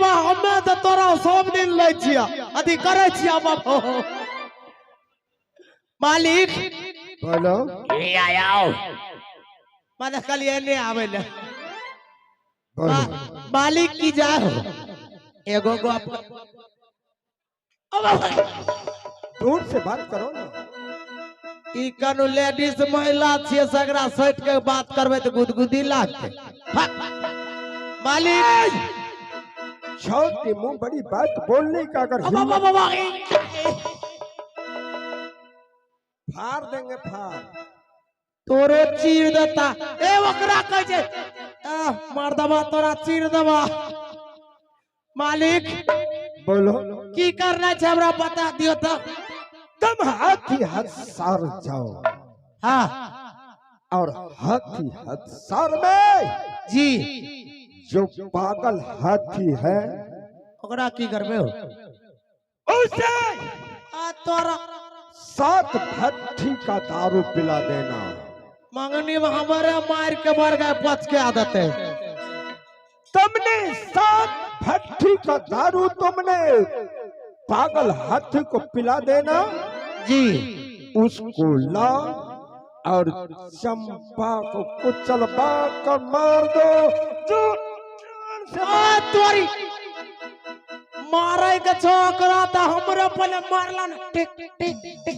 बाबा हमे तऽ तोरा सब दिन लै छिया अथी करै छिया बाबा। मालिक बोलो। ए आयो। माने कहलिए ने आबै ले। बोलो। मालिक की जा हो एगो गप। दूर से बात करो ना। ई कनु लेडीज महिला छियै सगरा सट के बात करबै तऽ गुदगुदी लागतै। मालिक छोटी मुंह बड़ी बात बोलने का अगर फाड़ देंगे फाड़ तोरो चीर देता। ए ओकरा कहै छै मार दबा तोरा चीर दबा। मालिक बोलो की करना छै हमरा बता दियो तो। तुम हाथी हथसार जाओ। हाँ और हाथी हथसार में जी जो पागल हाथी है ओकरा की करबे हो उसे तोरा 7 भट्ठी का दारू पिला देना। मंगनी में हमारे मार के मर गए पच के आदत है। तुमने 7 भट्ठी का दारू तुमने पागल हाथी को पिला देना जी। उसको ला और चंपा को कुचलवा कर मार दो। जो तोरी मारे के छोकरा तो हमरे पहले मारला न। टिक टिक टिक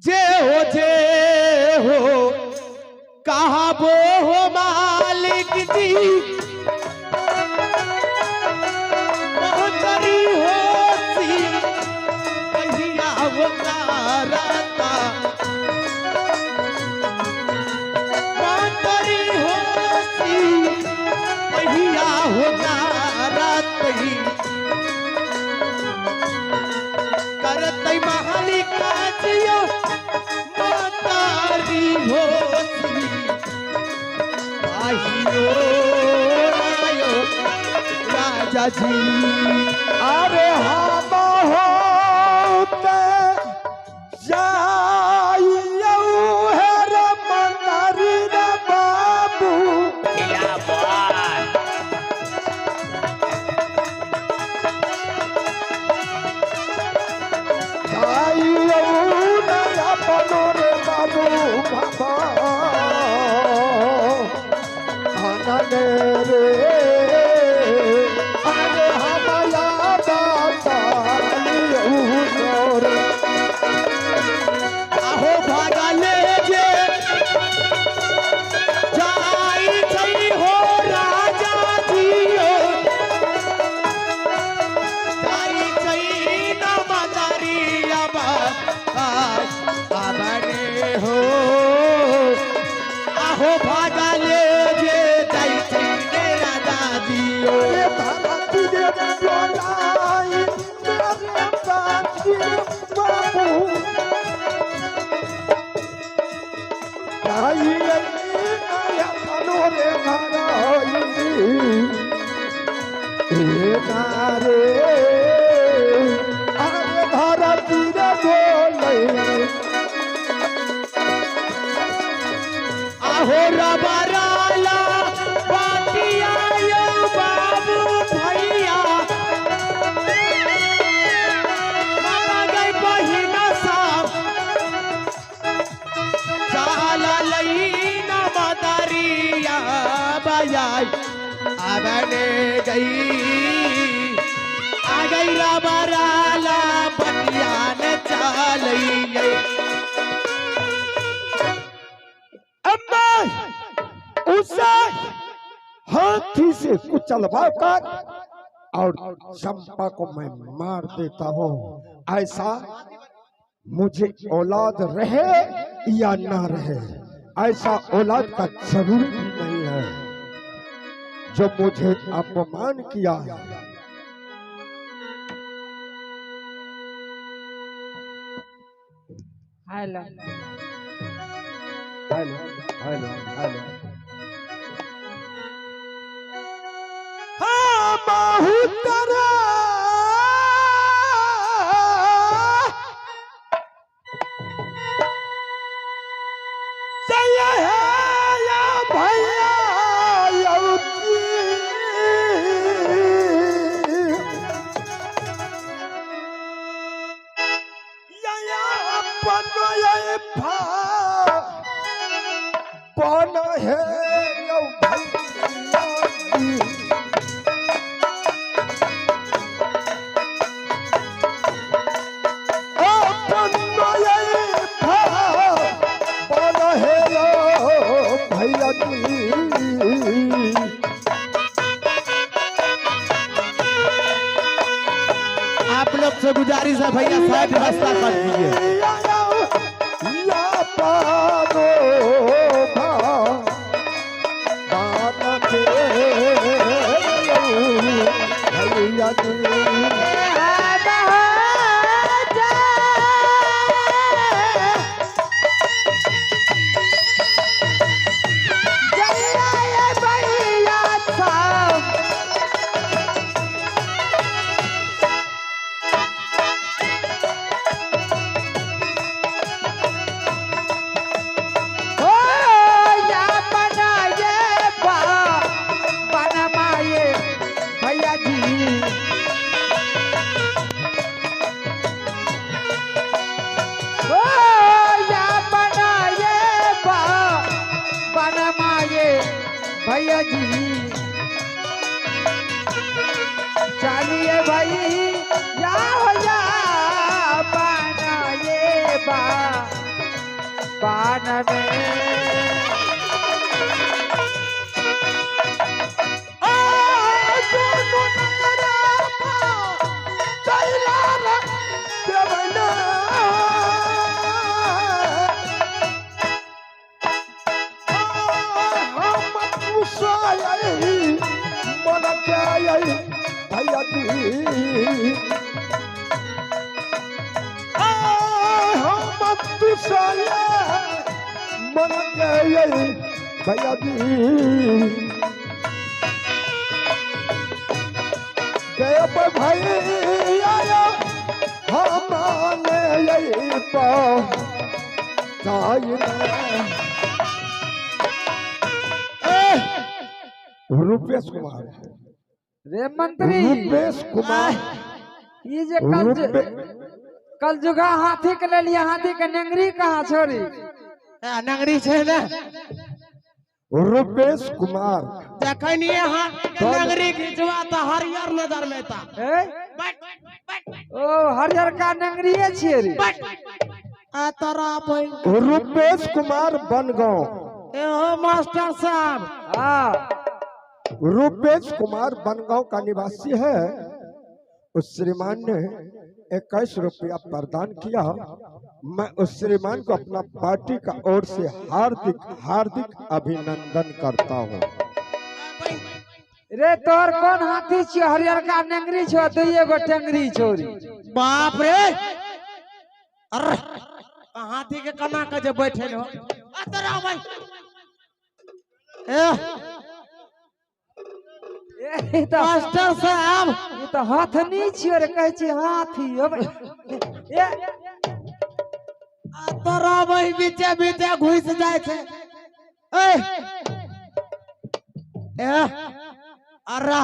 जे हो कहाबो हो मालिक जी बहुतरी हो सी कहिया वो कारता बहुतरी हो सी कहिया हो कारतई करतई मालिक जियो मातारी हो सी आहियो आयो राजा जी। अरे हम होते जाइयो हे रे मंदारी रे बाबू। क्या बात। जाइयो नया बनो रे बाबू बाबा आनंद रे। अरे हमारा बाबा रे आहो भागले जे जाई छै हो राजा जियो जाई छै न मदरिया बा आबरे हो। आहो भागले जे जाई छै ने राजा जियो। धरती रे बोलाई मेरे बाजी बाबू जाई नया बनो रे घराई ए नारे। अरे धरती रे बोलाई आहो रबराला बाटिया यो बाबू भैया माता गई बहिना साहब चाला लईना मदरिया बजाई आबने गई आ गई रबराला बटिया ने चालई गई। अम्मा उसे हाथी से कुचलवा कर और चंपा को मैं मार देता हूँ। ऐसा मुझे औलाद रहे या ना रहे, ऐसा औलाद का जरूरी भी नहीं है जो मुझे अपमान किया है। Hello hello hello hello. हाँ बहुत भैया। आपसे गुजारिश है भैया साइड रास्ता कर दीजिए। भैया जी चलिए भाई या हो या बनाए बा बान में भैया जी गए भैया रुपेश कुमार रे मंत्री रुपेश कुमार ये जे कल जुगा हाथी के ले लिया हाथी के नंगरी कहाँ छोरी नंगरी छे ना रुपेश कुमार जखन नंगरी खिंचवा त हरियर नजर में ता ओ हरियर का नंगरीए छिए रे आ तोरा बहिन रुपेश कुमार बनगांव ए हो मास्टर साहब। हां रुपेश कुमार बनगांव का निवासी है। उस श्रीमान ने 21 रुपया प्रदान किया। मैं उस श्रीमान को अपना पार्टी का ओर से हार्दिक हार्दिक अभिनंदन करता हूँ। रे तोर कौन हाथी छियो हरियर का नंगरी छो दुइये गो टेंगरी छोरी। बाप रे अरे हाथी के कना के जे बैठे हो अतरा भाई ए मास्टर साहब ई त हाथनी छियो रे कहै छी हाथी ए तोरा भाई बीचे बीचे घुस जाय छै ए ए अरे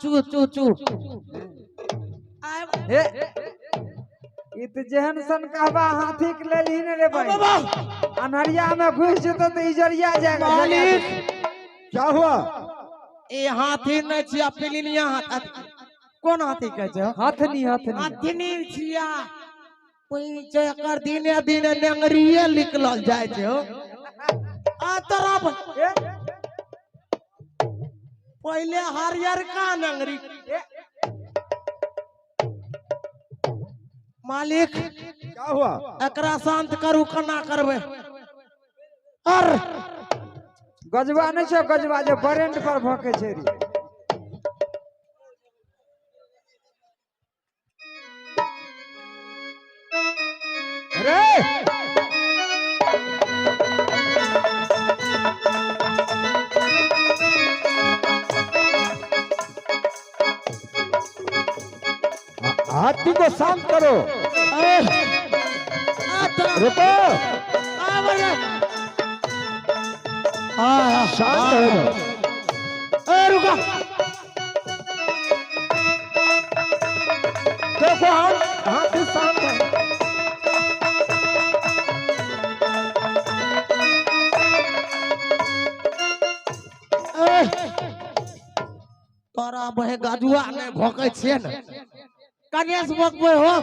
चू चू चू ए ई त जेहन सन कहबा हाथी के लेलही ने रे भाई अनहरिया में घुस जेतो त इजरिया जाएगा। मालिक क्या हुआ? ए हाथी नहीं छिया पिलिनिया हाथी कौन हाथी कहै छै? हाथनी हाथनी हाथनी छिया पैसे एकर दिने दिने नेंगरिये निकलल जाय छै हो। आ तोरा पहले हरियर का नंगरी। मालिक क्या हुआ? एकरा शांत करू कना करबै? अर गजबा नहीं छो गजबा जो बरेंट पर भोके छै रे। रे हाथी को शांत करो। रुको शांत हो जाओ। रुको देखो हम हाथी शांत है। तोरा बहे गजुआ नहीं भोकै छियै ने कने से भोकबै हो?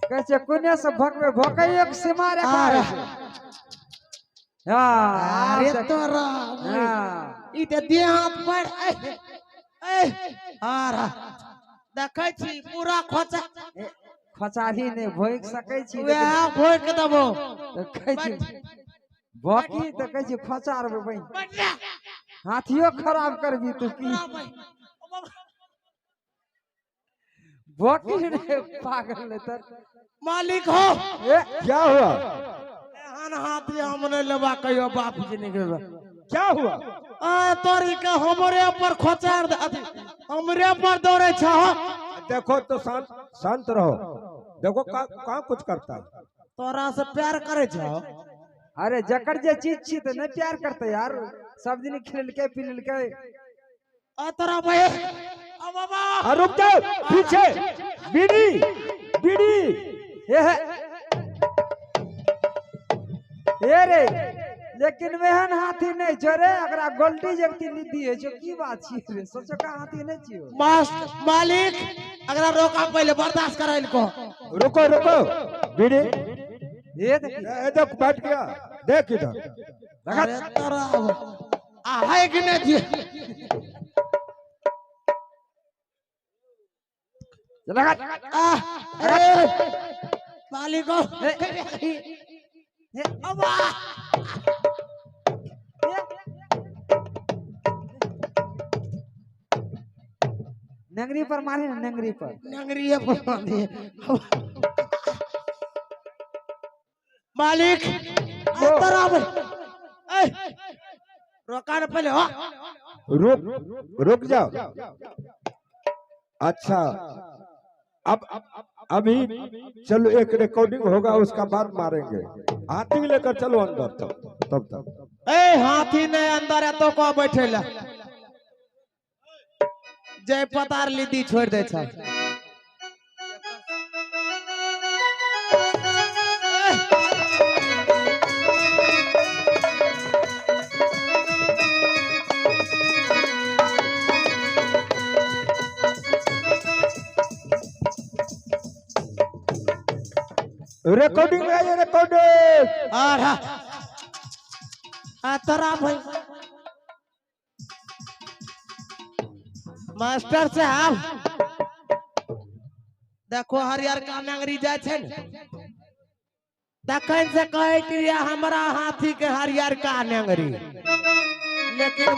कहै छै कोने से भोकबै? भोकै एक सीमा रेखा रहै छै। हां अरे तोरा ई त देह हाथ पर ए आरा देखै छी पूरा खोचा खोचारी नहि भोगि सकै छी। वएह भोगि देबो। तऽ कहै छी बाकी तऽ कहै छी खोचार बहिन हाथियो खराब करबी तू की बाकी रे पागल ने तर मालिक हो। क्या हुआ? एहन हाथी हम नहीं लेबा कहियो बाप जी नहीं लेबा। क्या हुआ? आ तोरी के हमरे पर खोचार हमरे पर दौड़े छ। देखो तो शांत शांत रहो, देखो का कुछ करता है। तोरा से प्यार करे छ। अरे जकर जे चीज छी त नहीं प्यार करते यार, सब दिन खेलके पिलके। आ तोरा भाई आ बाबा रुक जाओ, पीछे बीड़ी बीड़ी ये है ये रे। लेकिन वेहन हाथी नहीं छो रे, अगरा गोल्डी जगती लीदी है छो की बात छी रे, सोचो का हाथी नहीं छियो। मास्टर मालिक अगरा रोका पहले बर्दाश्त करा इनको। रुको रुको बीड़ी ये देखी ये देख बैठ गया, देख इधर। अरे तोरा आ है कि नहीं जी लगा आ अरे मालिक अबा नंगरी पर मारे ना, नंगरी पर नंगरी पर मारे मालिक। ए रोका ना पहले हो, रुक रुक जाओ। अच्छा अब अभी चलो एक रिकॉर्डिंग होगा उसका बाद मारेंगे। हाथी लेकर चलो अंदर तब तब तब। ए हाथी नहीं अंदर है तो को बैठे ला जय पतार लीदी छोड़ दे छ। रिकॉर्डिंग में ये रिकॉर्डिंग आ तोरा भाई मास्टर साहब देखो हरियर का नंगरी जाय छै ने तखन से कहैत रहियै हमरा हाथी के हरियर का नंगरी, लेकिन